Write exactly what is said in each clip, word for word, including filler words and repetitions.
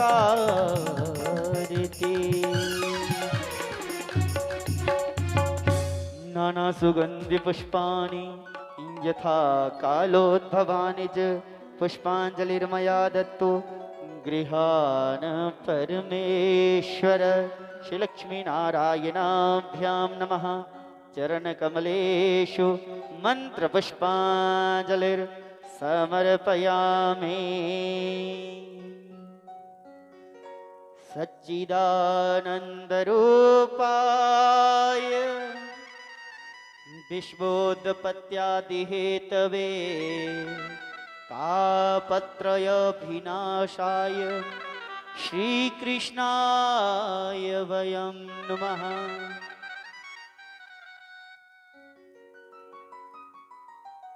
आरती। नाना सुगंधि पुष्पाणि यथा कालोद्भवानि च पुष्पांजलिर्मया दत्तु गृहाण परमेश्वर। श्री लक्ष्मी नारायणाभ्यां नमः। चरणकमलेषु मन्त्रपुष्पाञ्जलिर्समर्पयामि। सच्चिदानन्दरूपाय विश्वोत्पत्त्यादिहेतवे तापत्रयविनाशाय श्रीकृष्णाय वयं नमः।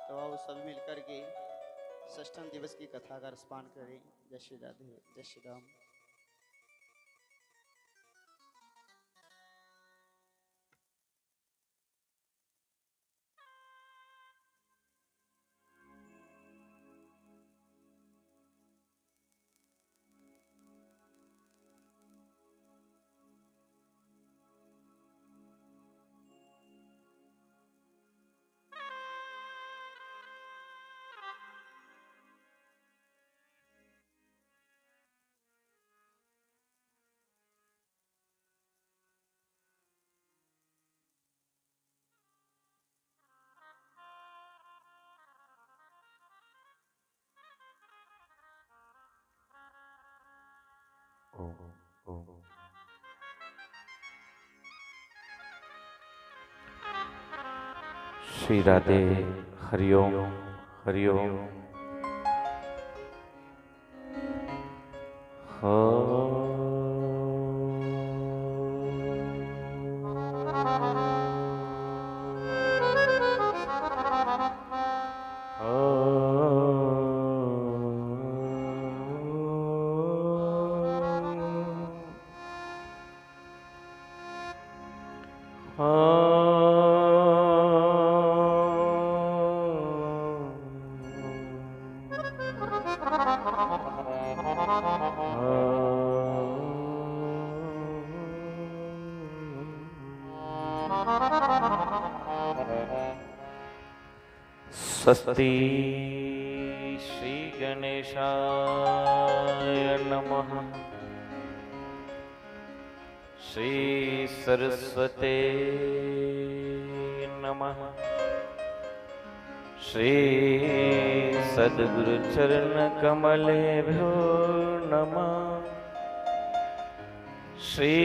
तो आओ, सभी मिलकर के षष्ठम दिवस की कथा का रसपान करें। जय श्री राधे, जय श्री राम। ओम, ओम। श्री राधे। हरिओम, हरिओम। स्वस्ति श्री गणेशाय नमः। श्री सरस्वते नमः। श्री सद्गुरु चरण कमलेभ्यो नमः। श्री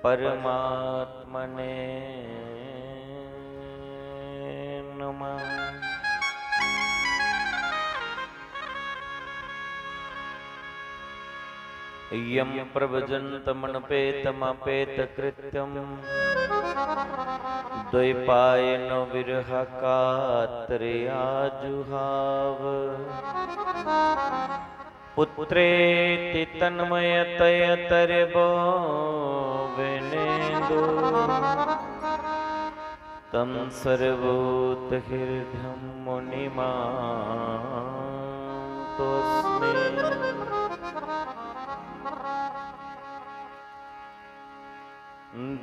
परमात्मने नमः। यं प्रव्रजन्तमनपेतमपेतकृत्यम्। द्वैपायनो विरहकातरया जुहाव। पुत्रेति तन्मयतया तर्वो विनेदुः। तं सर्वभूतहृदयं मुनिमानतोऽस्मि।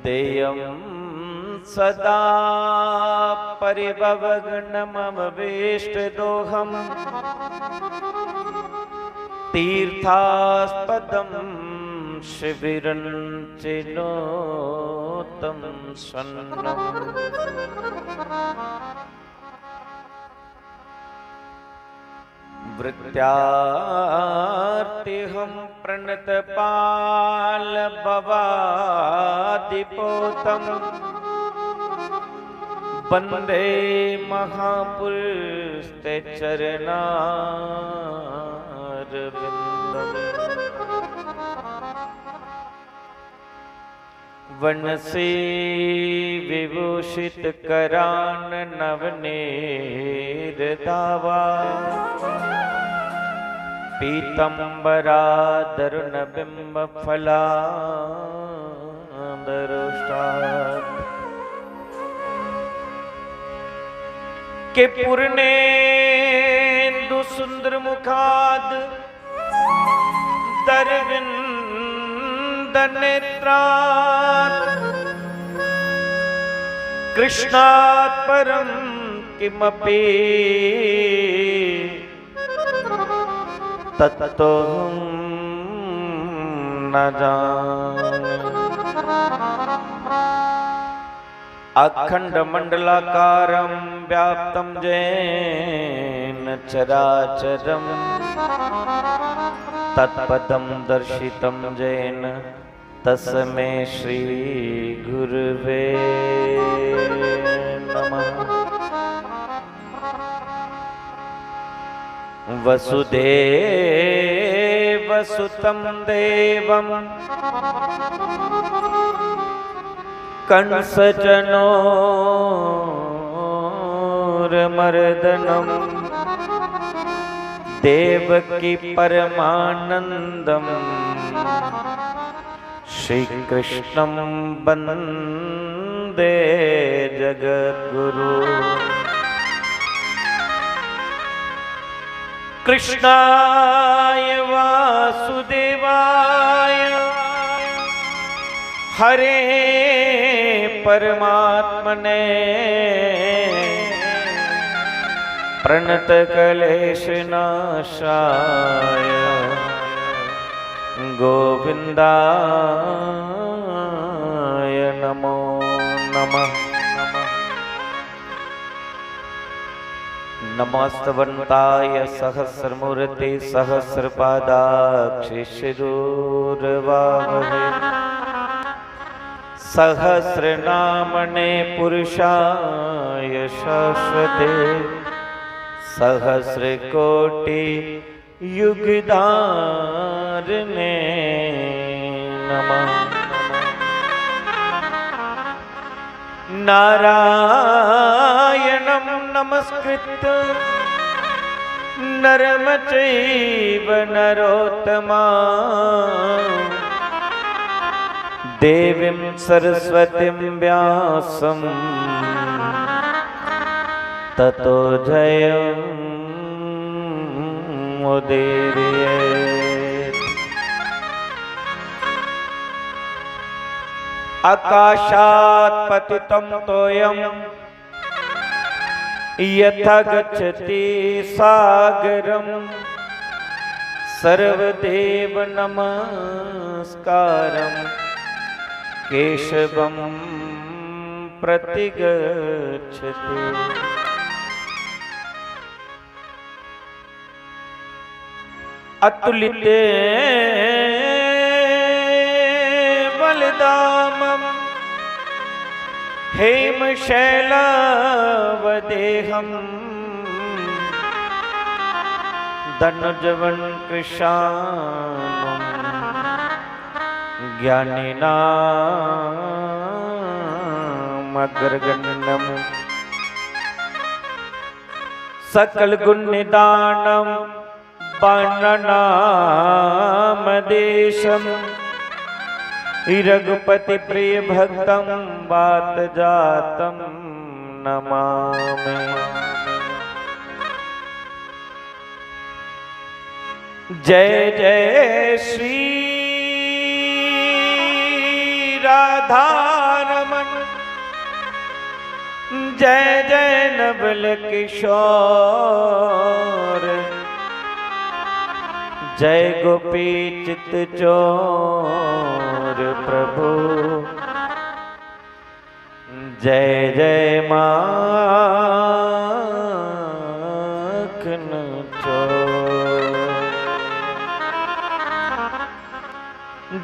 देयं सदा परिभवघ्नमवेष्टदोहम्। तीर्थास्पदं शिबिरं चिनोतं सन्नम्। वृत्यार्थिहं प्रणतपालभवादिपोतम्। वन्दे महापुरुषते चरणारविन्दम्। वंशी विभूषित करान नवनीर दावा। पीतंबरादरुण बिंब फलादरोष्टात। के पूर्णेन्दु सुन्दर मुखाद दरविन्द नेत्रात् कृष्णात् परं किमपि तत्त्वं न जाने। अखण्डमण्डलाकारं व्याप्तं येन चराचरं तत्पदं दर्शितं येन तस्मै श्री गुरुवे नमः। वसुदेवसुतं देवं कंसचनोरमर्दनं देवकी परमानन्दं श्रीकृष्णं वन्दे जगद्गुरु। कृष्णाय वासुदेवाय हरे परमात्मने प्रणतकलेशनाशाय गोविन्दाय नमो नमः। नमस्तवन्ताय सहस्रमूर्ति सहस्रपादाक्षि शिरोर्वावहे। सहस्रनामने पुरुषाय शाश्वते सहस्रकोटि युगधारिणे नमः। नारायणं नमस्कृत्य नरं चैव नरोत्तमं देवीं सरस्वतीं व्यासं ततो जयं उदीरयेत्। आकाशात् पतितं तोयं यथा गच्छति सागरं सर्वदेव नमस्कारं केशवं प्रतिगच्छति। अतुलिते बलधामं हेमशैलावदेहं दनुजवनं कृशानं ज्ञानिनामग्रगण्यं सकलगुणनिधानं बाणानामधीशं रघुपतिप्रियभक्तं वातजातं नमामि। जय जय श्री राधारमण, जय जय नवल किशोर, जय गोपी चित चोर प्रभु, जय जय माखन चोर।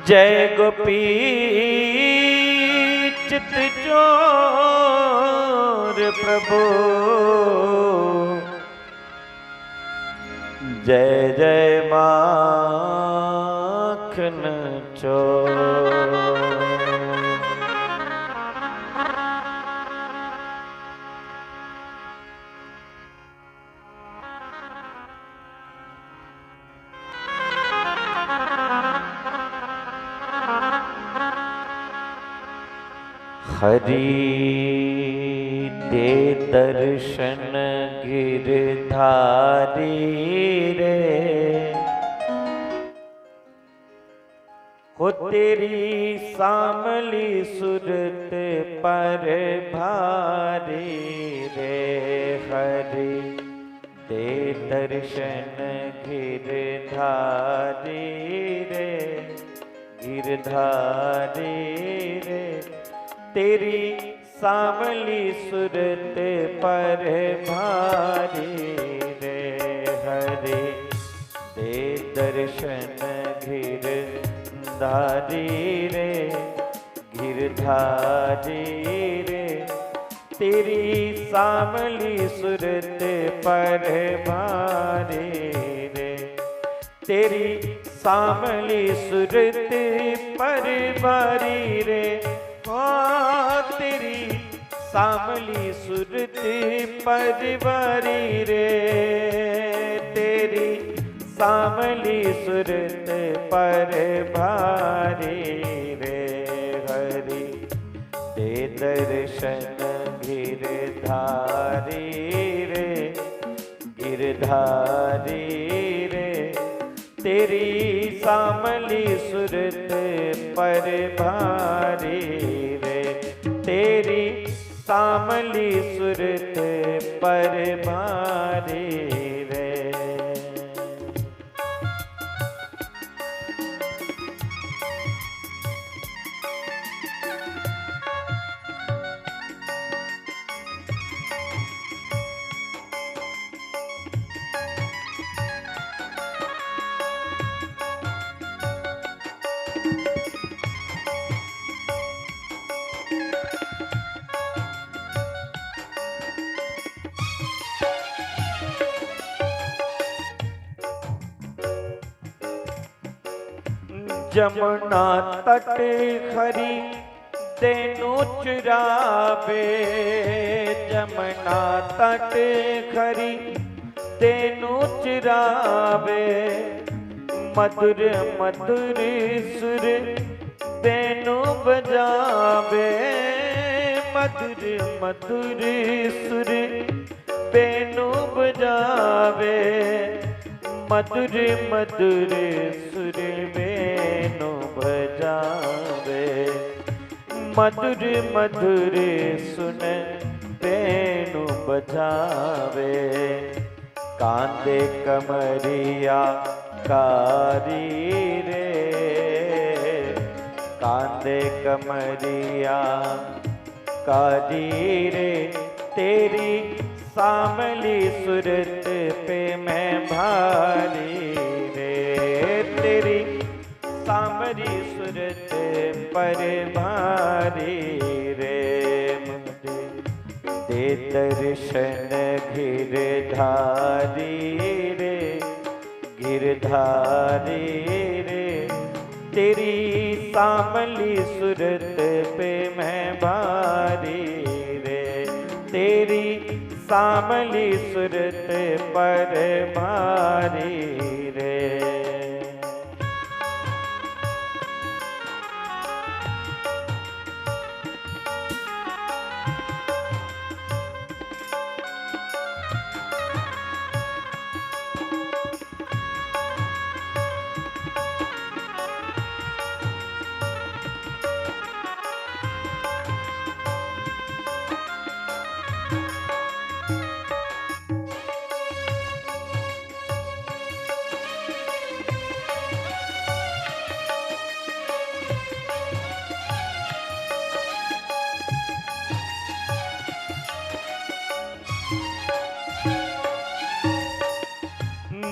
जय गोपी चित चोर प्रभु, जय जय माखन चोर। हरि दे दर्शन धारी रे। हो तेरी सांवली सूरत पर भारी रे हरि, दे दर्शन गिरधारी रे, गिरधारी रे। तेरी सांवली सूरत पर भारी रे हरि, दे दर्शन गिरधारी रे, गिरधारी रे। तेरी सांवली सूरत पर भारी रे, तेरी सांवली सूरत पर भारी रे। हाँ, तेरी सांवली सूरत पर भारी रे, तेरी सांवली सूरत पर भारी रे हरि, दे दर्शन गिरधारी रे, गिरधारी रे। तेरी सांवली सूरत पर भारी रे, तेरी सांवली सूरत पर भारी रे। जमुना तट खरी तेनू चुरावे, जमुना तट खरी तेनू चुरावे। मधुर मधुर सुर वेणु बजावे, मधुर मधुर सुर वेणु बजावे, मधुर मधुर सुर वेणु बजावे, मधुर मधुर सुन वेणु बजावे। कांदे कमरिया कारी रे, कांदे कमरिया कारी रे, तेरी सांवली सूरत पे मैं भारी रे, तेरी सांवली सूरत पर भारी रे। मुझे दे दर्शन गिरधारी रे, गिरधारी रे। तेरी सांवली सूरत पे मैं भारी रे, तेरी सांवली सूरत पर भारी रे।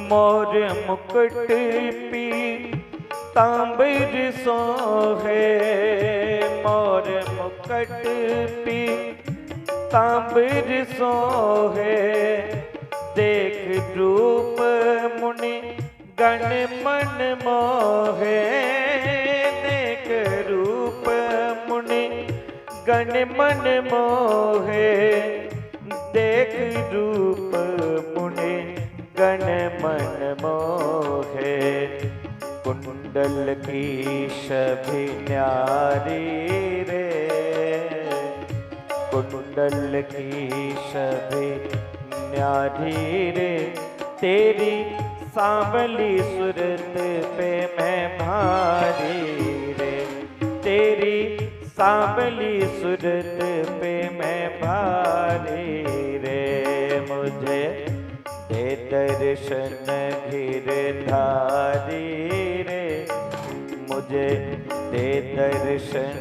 मोर मुकुट पीतांबर सोहे, मोर मुकुट पीतांबर सोहे। देख रूप मुनि गण मन मोहे, देख रूप मुनि गण मन मोहे, देख रूप मुनि गण मन मोहे। कुंडल की शबि न्यारी रे, कुंडल की शबि प्यारी रे, तेरी सांवली सूरत पे मैं भारी रे, तेरी सांवली सूरत पे मैं भारी रे। मुझे दे दर्शन गिरधारी रे, मुझे दे दर्शन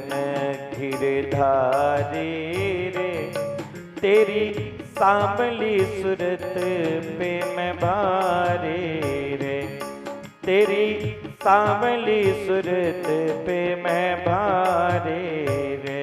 गिरधारी रे, तेरी सांवली सूरत पे मैं भारी रे, तेरी सांवली सूरत पे मैं भारी रे।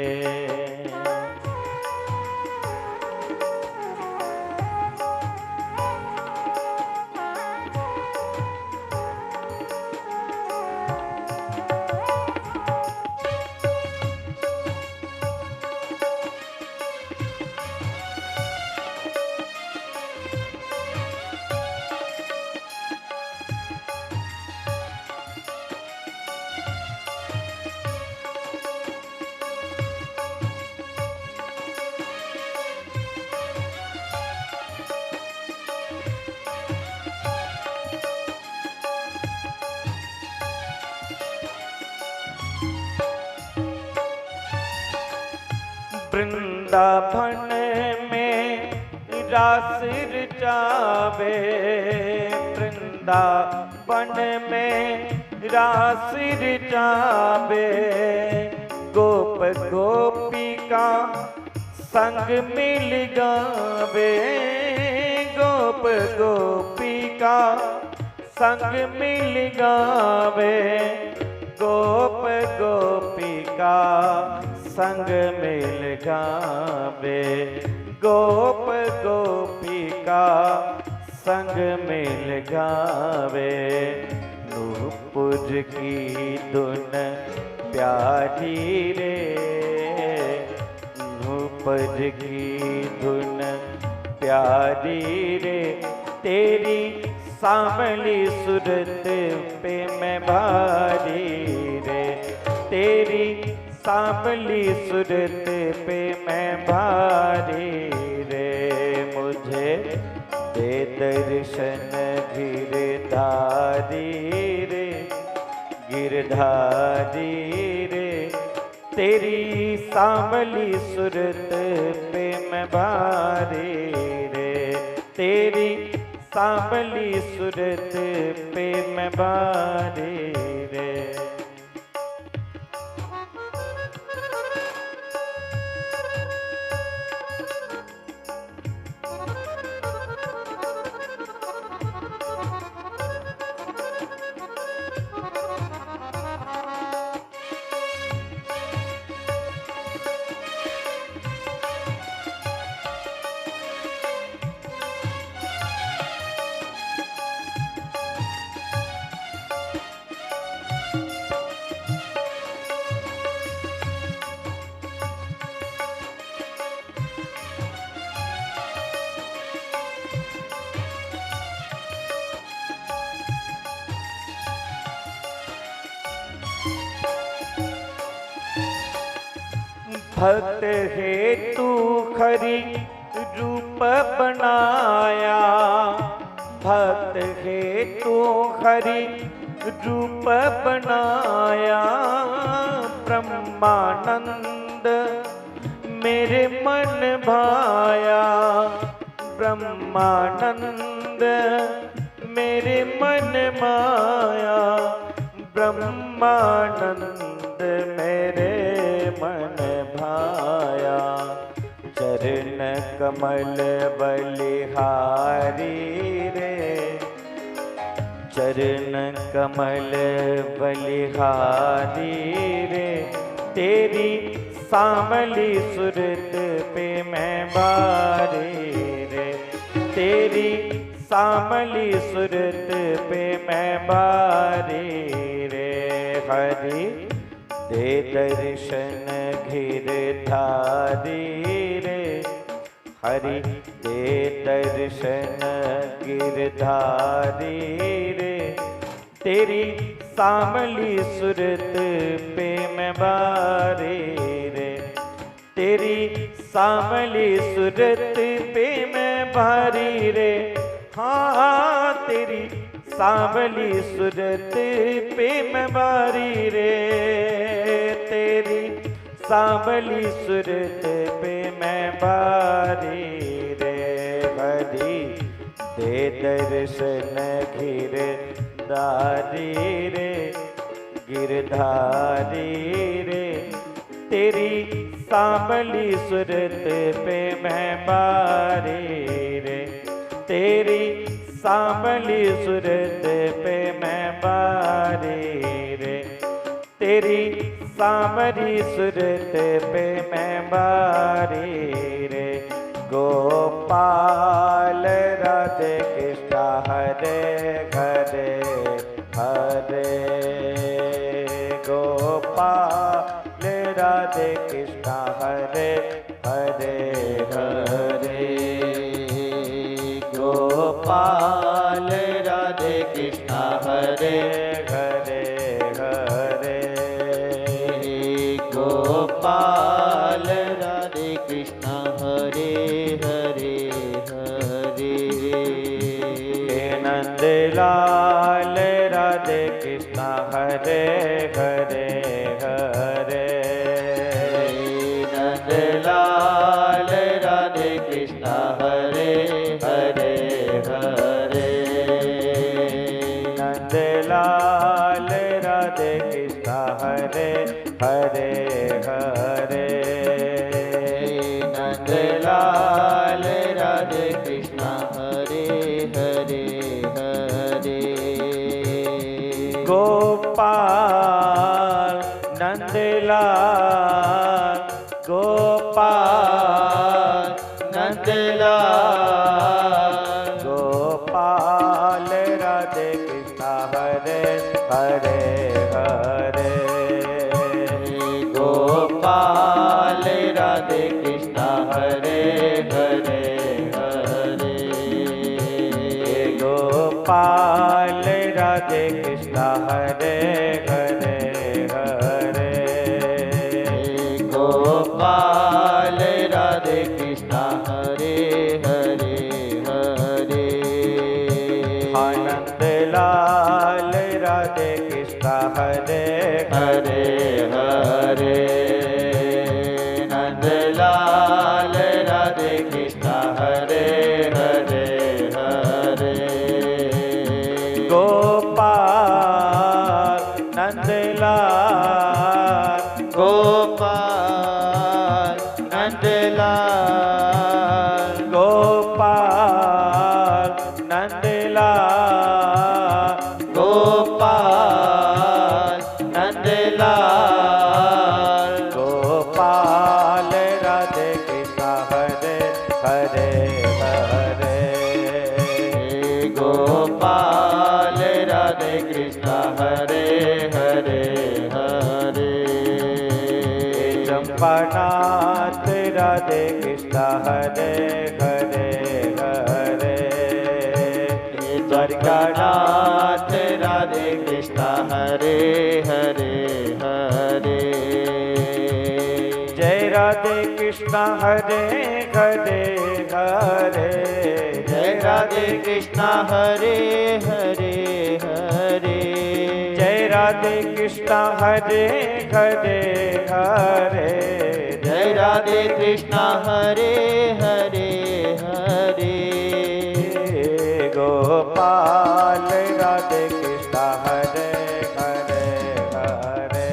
वृंदावन में रास रचावे, वृंदावन में रास रचावे, गोप गोपिका संग मिल गावे, गोप गोपिका संग मिल गावे, गोप गोपिका संग मिल गावे, गोप गोपिका संग मिल गावे। नूपुर की धुन प्यारी रे, नूपुर की धुन प्यारी रे, तेरी सांवली सूरत पे मैं भारी रे, तेरी सांवली सूरत पे मैं भारी रे। मुझे दे दर्शन गिरधारी रे, गिरधारी रे, तेरी सांवली सूरत पे मैं भारी रे, तेरी सांवली सूरत पे मैं भारी रे। भक्त हेतु हरि रूप बनाया, भक्त हेतु हरि रूप बनाया। ब्रह्मानंद मेरे मन भाया, ब्रह्मानंद मेरे मन माया, ब्रह्मानंद मेरे मन भाया। चरण कमल बलिहारी रे, चरण कमल बलिहारी रे, तेरी सांवली सूरत पे मैं भारी रे, तेरी सांवली सूरत पे मैं भारी रे। हरि दे दर्शन गिरधारी रे, हरि दे दर्शन गिरधारी रे, तेरी सांवली सूरत पे मैं भारी रे, तेरी सांवली सूरत पे मैं बारी रे, हाँ तेरी सांवली सूरत पे मैं बारी रे, तेरी सांवली सूरत पे मैं बारी रे। हरि दे दर्शन गिरधारी रे, गिरधारी रे। तेरी सांवली सूरत पे मैं बारी रे, तेरी सांवली सूरत पे मैं बारी रे, तेरी सांवली सूरत पे मैं बारी रे। गोपाल राधे कृष्णा हरे हरे हरे। गोपाल राधे कृष्णा हरे हरे हरे। गोपाल राधे कृष्णा हरे हरे हरे। गोपाल राधे कृष्णा हरे हरे हरे। हे नंदलाल राधे कृष्णा हरे हरे हरे। नंदलाल राधे कृष्णा हरे हरे हरे। नंदलाल राधे कृष्णा हरे हरे हरे। नंदलाल राधे कृष्णा हरे हरे हरे। गोपाल नंदलाल, गोपाल नंदलाल, गोपाल राधे कृष्णा हरे हरे हरे। गोपाल राधे कृष्णा हरे हरे हरे। गोपाल राधे कृष्णा हरे हरे हरे। गोपाल राधे कृष्णा हरे हरे हरे। आनंद लाल राधे कृष्णा हरे हरे हरे। नंद लाल राधे कृष्णा हरे हरे हरे। गोपाल नंद लाल, गोपाल नंद लाल, गोपाल नंद लाल, गोपाल नंद लाल। गोपाल राधे कृष्णा हरे हरे हरे। गोपाल राधे कृष्णा हरे हरे हरे। चंपानाथ राधे कृष्णा हरे हरे हरे। द्वारिकानाथ राधे कृष्णा हरे हरे हरे। जय राधे कृष्णा हरे हरे हरे। जय राधे कृष्णा हरे हरे हरे। जय राधे कृष्णा हरे हरे हरे। जय राधे कृष्णा हरे हरे हरे। गोपाल राधे कृष्णा हरे हरे हरे।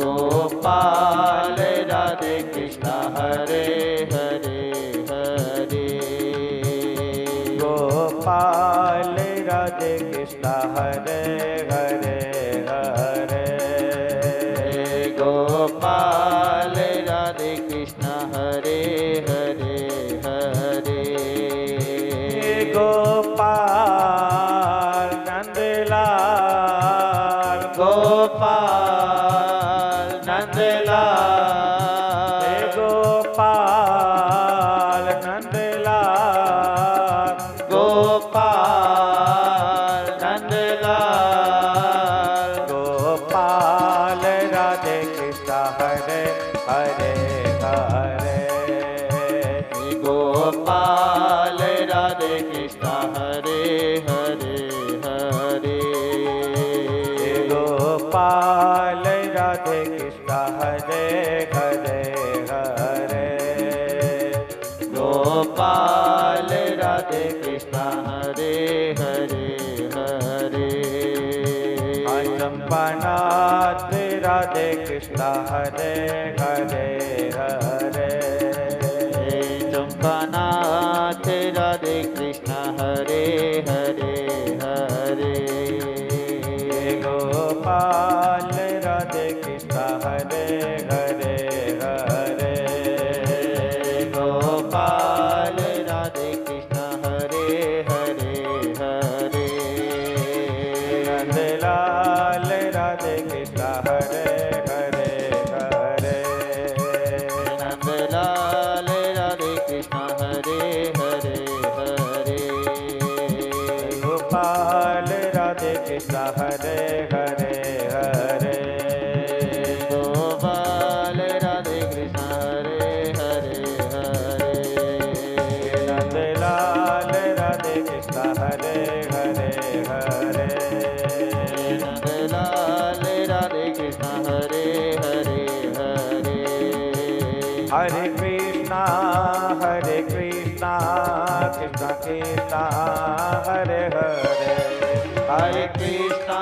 गोपाल राधे कृष्णा हरे हरे हरे। गोपाल राधे कृष्णा हरे हरे हरे। गोपाल राधे कृष्णा हरे हरे हरे। गोपाल नंदलाल, गोपाल नंदलाल, हे गोपाल नंदलाल, गोपाल नंदलाल। कृष्ण हरे हरे हरे। गोपाल राधे कृष्ण हरे हरे हरे। गोपाल राधे कृष्ण हरे हरे हरे। चंपानाथ राधे कृष्ण हरे हरे हरे। चंपानाथ राधे कृष्ण हरे हरे हरे। गोपाल राधे कृष्ण हरे हरे हरे। गोपाल राधे कृष्ण हरे हरे हरे। नंदलाल राधे कृष्ण हरे हरे हरे। नंदलाल राधे कृष्ण हरे हरे हरे। गोपाल राधे कृष्ण हरे हरे हरे। गोपाल राधे कृष्ण हरे हरे हरे। नंदलाल राधे कृष्ण हरे हरे हरे। नंदलाल राधे कृष्ण हरे हरे हरे। हरे कृष्णा हरे कृष्णा कृष्णा कृष्णा हरे हरे। हरे कृष्णा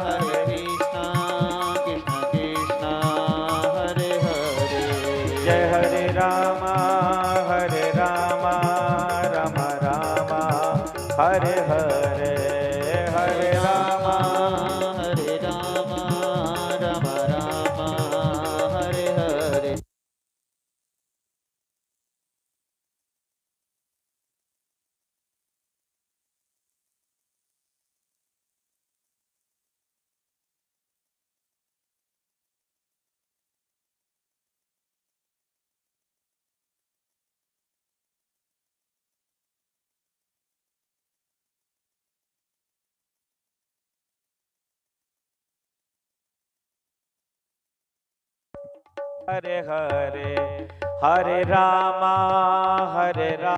हरे कृष्णा कृष्णा कृष्णा हरे हरे। जय हरे रामा हरे रामा रामा रामा हरे हरे। हरे रामा हरे रामा रामा रामा हरे हरे। हरे हरे। हरे रामा हरे रामा।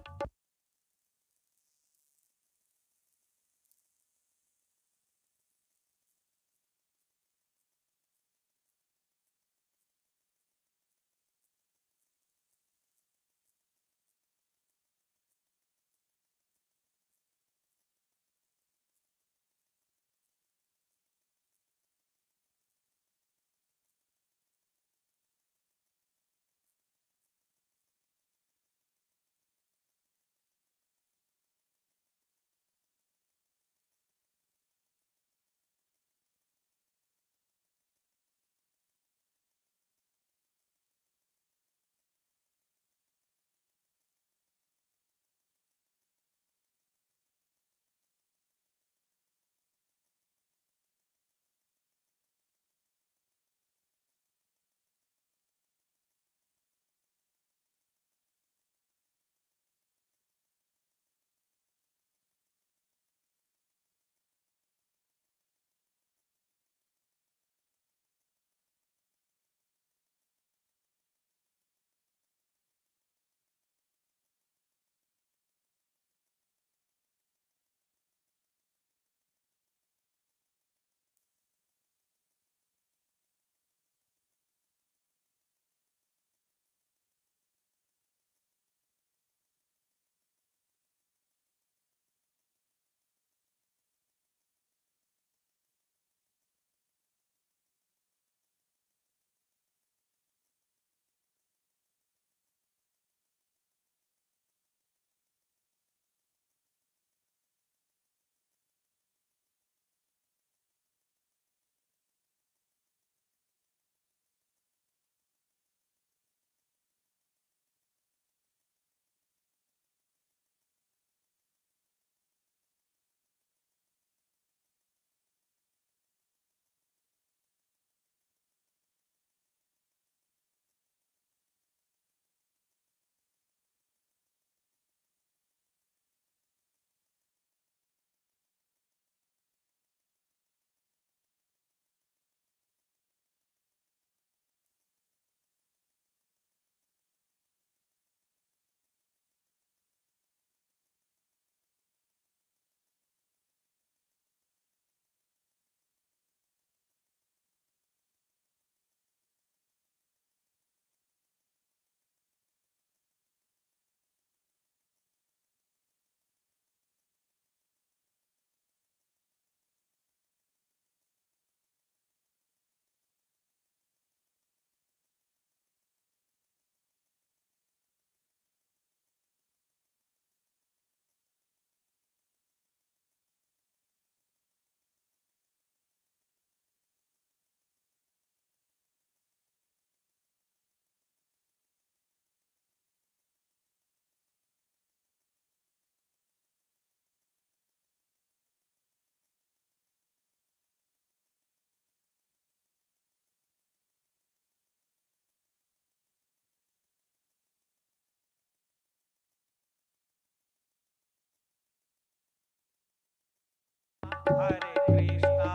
हरे कृष्णा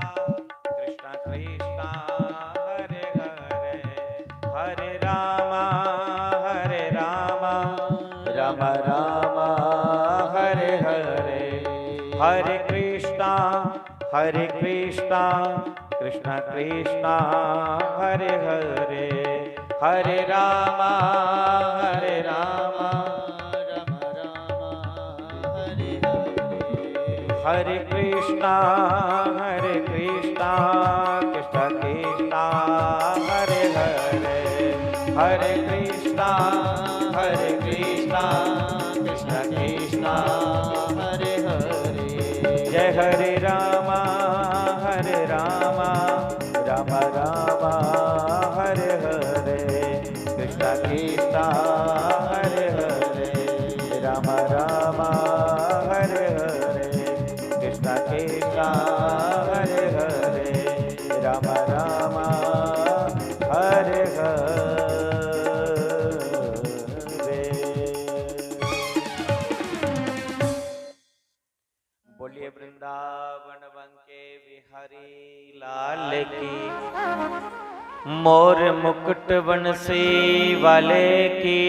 कृष्णा कृष्णा हरे हरे, हरे रामा हरे रामा रामा रामा हरे हरे, हरे कृष्णा हरे कृष्णा कृष्णा कृष्णा हरे हरे, हरे रामा हरे रामा रामा रामा हरे हरे, हरे कृष्णा हरे कृष्णा कृष्णा कृष्णा हरे हरे, हरे कृष्णा हरे कृष्णा कृष्णा कृष्णा हरे हरे, जय हरे रामा हरे रामा रामा रामा हरे हरे, कृष्णा कृष्णा हरे हरे रामा रामा हरे हरे, कृष्णा कृष्णा हरे हरे रामा रामा हरे हरे। बोलिए वृंदावन बंके बिहारी लाल की, मोर मुकुट बंसी वाले की।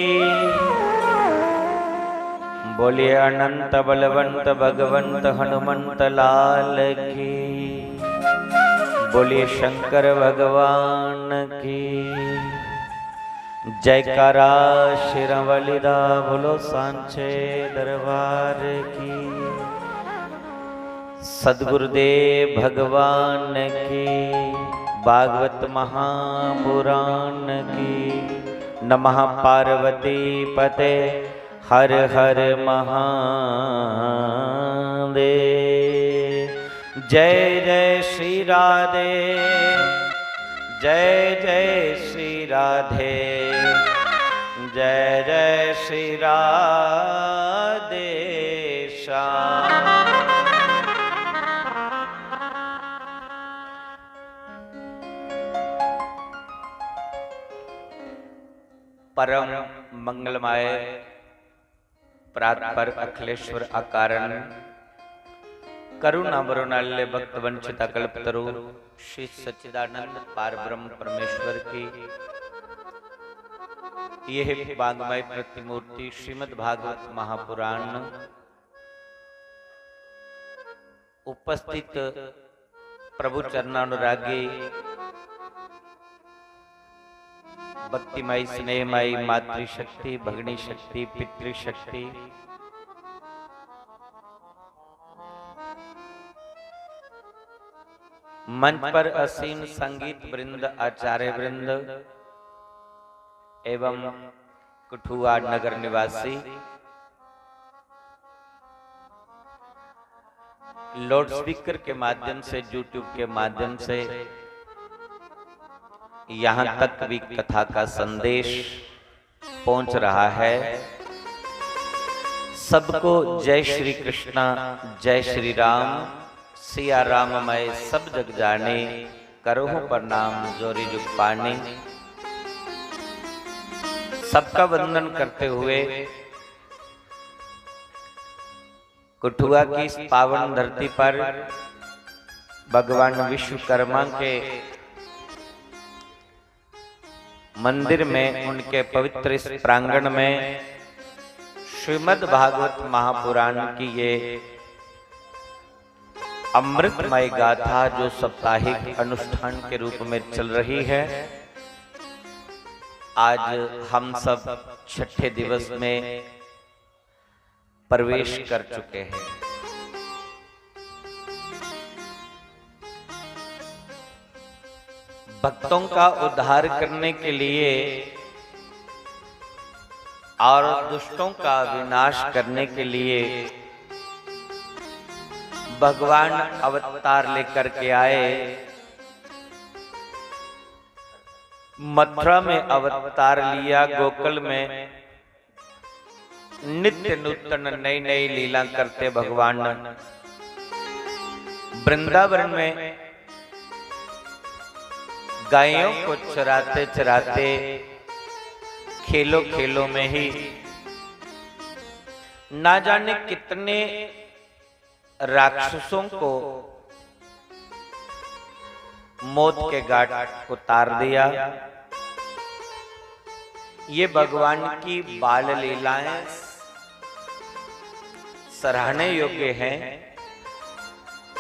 बोलिए अनंत बलवंत भगवंत हनुमंत लाल की। बोलिए शंकर भगवान की। जयकारा शेरां वाली दा, बोलो सांचे दरबार की। सतगुरुदेव भगवान की, भागवत महापुराण की। नमः पार्वती पते हर हर महादेव। जय जय श्री राधे, जय जय श्री राधे, जय जय श्री राधे श्याम। परम मंगलमय परात्पर अखिलेश्वर अकारण करुणा वरुणाल्य भक्त वंचित अकल्पतरु श्री सच्चिदानंद पार ब्रह्म परमेश्वर की यह वांगमय प्रतिमूर्ति श्रीमद् भागवत महापुराण उपस्थित प्रभु चरणानुरागी भक्तिमयी स्नेहमयी मातृशक्ति, भगनी शक्ति, पितृशक्ति, मंच पर आसीन संगीत वृंद, आचार्य वृंद एवं कठुआ नगर निवासी लाउडस्पीकर के माध्यम से, YouTube के माध्यम से यहाँ तक भी कथा का संदेश पहुंच रहा है। सबको जय श्री कृष्णा, जय श्री राम। सिया राम मैं सब जग जानी, करहु प्रणाम जोरी जुग पानी। सबका वंदन करते हुए कठुआ की इस पावन धरती पर भगवान विश्वकर्मा के मंदिर में, उनके पवित्र इस प्रांगण में श्रीमद् भागवत महापुराण की ये अमृतमय गाथा जो साप्ताहिक अनुष्ठान के रूप में चल रही है, आज हम सब छठे दिवस में प्रवेश कर चुके हैं। भक्तों का उद्धार करने के लिए और दुष्टों का विनाश करने के लिए भगवान अवतार लेकर के आए। मथुरा में अवतार लिया, गोकुल में नित्य नूतन नई नई लीला करते भगवान। वृंदावन में गायों को चराते चराते खेलों खेलों में ही ना जाने कितने राक्षसों को मौत के घाट उतार दिया। ये भगवान की बाल लीलाएं सराहने योग्य हैं।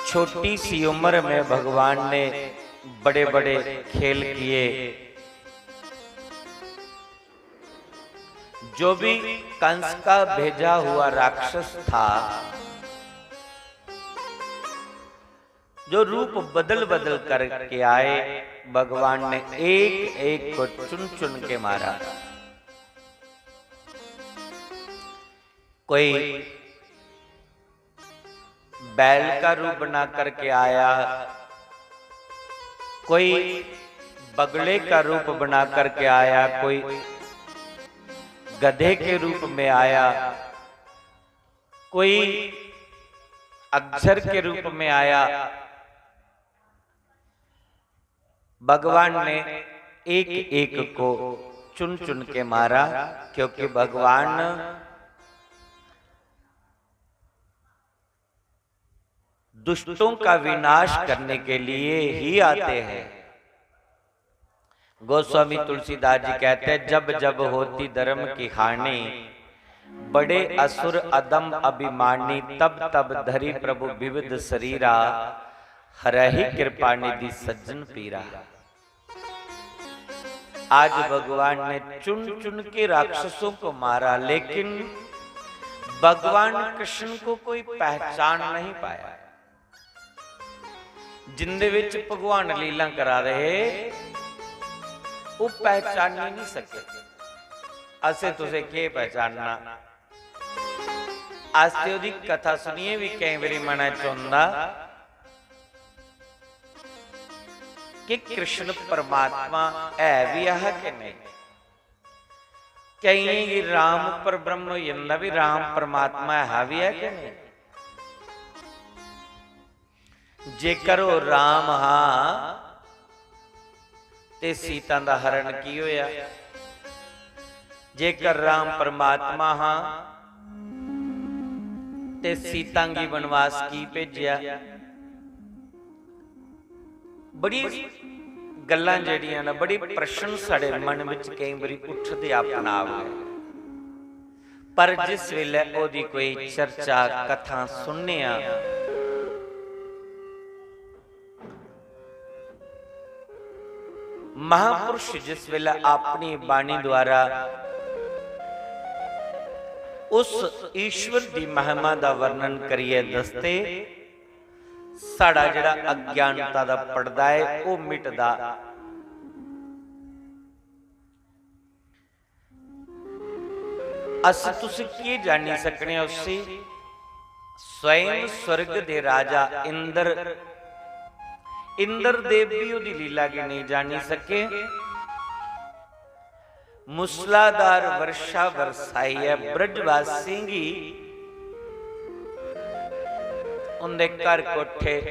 छोटी सी उम्र में भगवान ने बड़े-बड़े खेल किए। जो भी कंस का भेजा हुआ राक्षस था, जो रूप बदल-बदल करके आए, भगवान ने एक-एक को चुन-चुन के मारा। कोई बैल का रूप बना करके आया, कोई बगले का रूप बना करके आया, कोई गधे के रूप में आया, कोई अक्षर के रूप में आया। भगवान ने एक-एक को चुन-चुन के मारा, क्योंकि भगवान दुष्टों का विनाश करने के लिए ही आते हैं। गोस्वामी तुलसीदास जी कहते हैं, "जब जब होती धर्म की हानि, बड़े असुर अधम अभिमानी, तब तब धरी प्रभु विविध शरीरा, हरहि कृपा निधि सज्जन पीरा।" आज भगवान ने चुन चुन के राक्षसों को मारा, लेकिन भगवान कृष्ण को कोई पहचान नहीं पाया। जिंदे विच भगवान लीला करा रहे, वो पहचानी नहीं सके। असें तुसें केह पहचानना? अस ते ओदी कथा सुनिए भी कई बारी मनै च औंदा कि कृष्ण परमात्मा है भी ऐ कि नहीं। केइयें गी राम पर भ्रम होई जंदा भी राम परमात्मा है भी ऐ कि नहीं। जेकर ओह राम हा ते सीता दा हरण की होया? जेकर राम परमात्मा हा ते सीता गी वनवास की भेजेआ? बड़ी गल्लां जेह्ड़ियां न, बड़े प्रश्न साढ़े मन विच केई बारी उठदे अपने आप गै। पर जिस वेले ओह्दी कोई चर्चा, कथा सुनने आं, महापुरुष जिस वेले अपनी बाणी द्वारा उस ईश्वर दी महिमा दा वर्णन करियै दसदे, साढ़ा जेह्ड़ा अज्ञानता दा पर्दा ऐ, ओह् मिटदा। अस तुस केह् जानी सकने आं उसी? स्वयं स्वर्ग दे राजा इंद्र, इंद्र देव भी ओह्दी लीला गी नेईं जानी सके। मूसलाधार वर्षा बरसाइयै ब्रजवासियें गी उंदे घर कोठे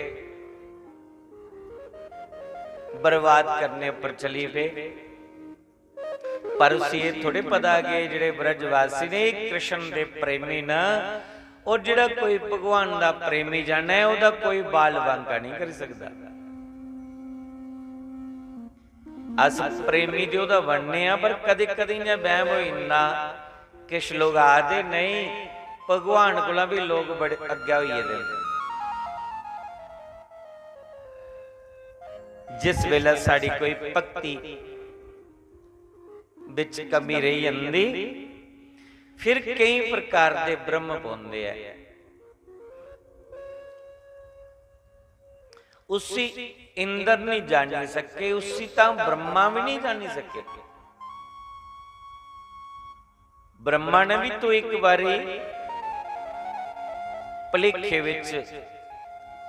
बर्बाद करने पर चली पे। पर उसी एह् थोड़े पता कि जेह्ड़े ब्रजवासी ने, एह् कृष्ण दे प्रेमी न, और जेह्ड़ा कोई भगवान दा प्रेमी जन ऐ, ओह्दा कोई बाल बांका नहीं करी सकदा। अस प्रेमी ते ओह्दा बनने आं, पर कदें-कदें इ'यां वैम होई जंदा। किश लोक आखदे, "नेईं, भगवान कोला बी लोक बड़े अग्गै होई गेदे न।" जिस बेल्लै साढ़ी कोई भक्ति बिच कमी रेही जंदी, फिर केई प्रकार दे भ्रम पौंदे ऐ। उसी इंद्र नहीं जानी सके, उसी तां ब्रह्मा भी नहीं जानी सके। ब्रह्मा ने भी तो एक बारी भलेखे विच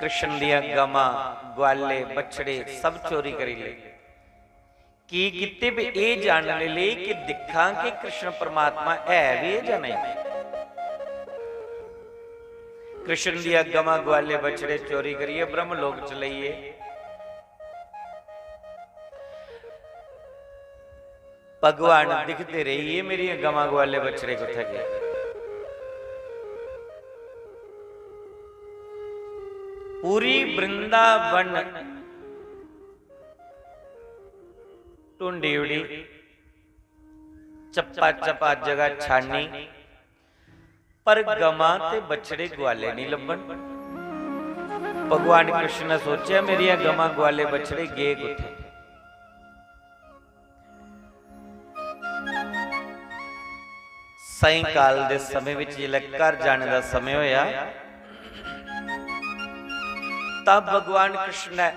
कृष्ण दियां गवां, ग्वाले, बछड़े सब चोरी करी ले। की कीते? भी एह् जानने लेई कि दिक्खां कि कृष्ण परमात्मा है भी ऐ जां नेईं। कृष्ण दियां गवां, ग्वाले, बछड़े चोरी करियै ब्रह्म लोक च लेई गे। भगवान दिखदे रेही गे, मेरियां गवां, ग्वाले, बछड़े कुत्थै गे? पूरी वृंदावन ढूंढी उड़ी, चप्पा चप्पा जगह छानी, पर गमां ते बछड़े ग्वाले नहीं लब्भन। भगवान कृष्ण ने सोचेआ, "मेरियां गमां, ग्वाले, बछड़े गे कुत्थै?" साईंकाल दे समें विच जिसलै घर जाने दा समें होया, तां भगवान कृष्ण ने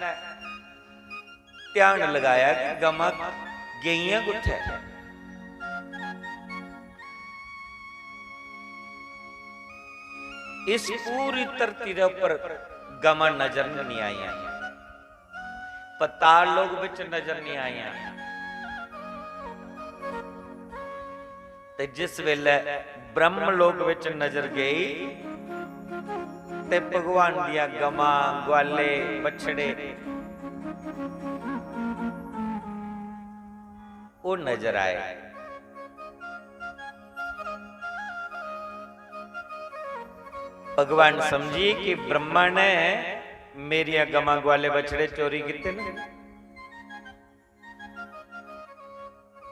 ध्यान लगाया कि गमां गेइयां कुत्थै। इस पूरी धरती दे उप्पर गमां नजर नहीं आइयां, पताल लोक बिच नजर नहीं आइयां। ते जिस वेले ब्रह्म लोक विच नजर गई, ते भगवान दियां गमां, ग्वाले, बछड़े, ओह नजर आए। भगवान समझी कि ब्रह्मा ने मेरियां गमां, ग्वाले, बछड़े चोरी कीते ने।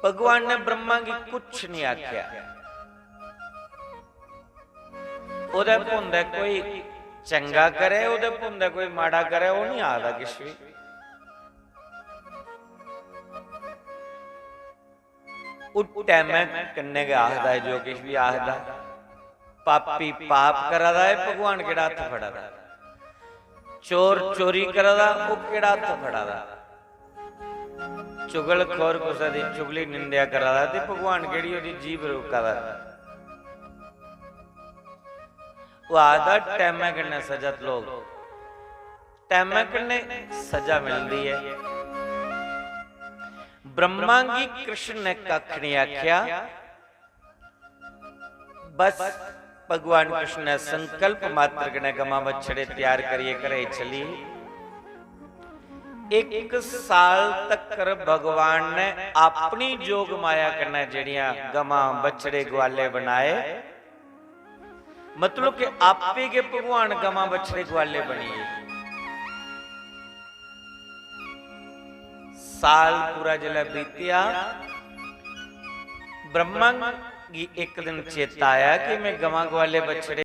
भगवान ने ब्रह्मा गी कुछ नहीं आख्या। ओदे भुंदे कोई चंगा करे, ओदे भुंदे कोई माड़ा करे, ओह नहीं आखदा किश भी। ओह टैमै कन्नै गै आखदा ऐ जो किश भी आखदा। पापी पाप करा दा ऐ, भगवान केड़ा हत्थ फड़ा दा? चोर चोरी करा दा, ओह केड़ा हत्थ फड़ा दा? चुगलखोर कुसै दी चुगली निंदेआ करा दा ते भगवान केड़ी ओहदी जीभ रोका दा? ओह आखदा, "टैमै कन्नै सजा लोग, टैमै कन्नै सजा मिलदी ऐ।" ब्रह्मा गी कृष्ण ने कक्ख नहीं आख्या, बस भगवान कृष्ण ने संकल्प मात्र कन्नै गमां बछड़े तैयार करियै घरै चली। इक साल तकर भगवान ने अपनी जोग माया कन्नै जेह्ड़ियां गमां, बछड़े, ग्वाले बनाए, मतलब कि आपे गै भगवान गमां, बछड़े, ग्वाले बनी गे। साल पूरा जिसलै बीतेआ, ब्रह्मा गी इक दिन चेता आया कि मैं गमां, ग्वाले, बछड़े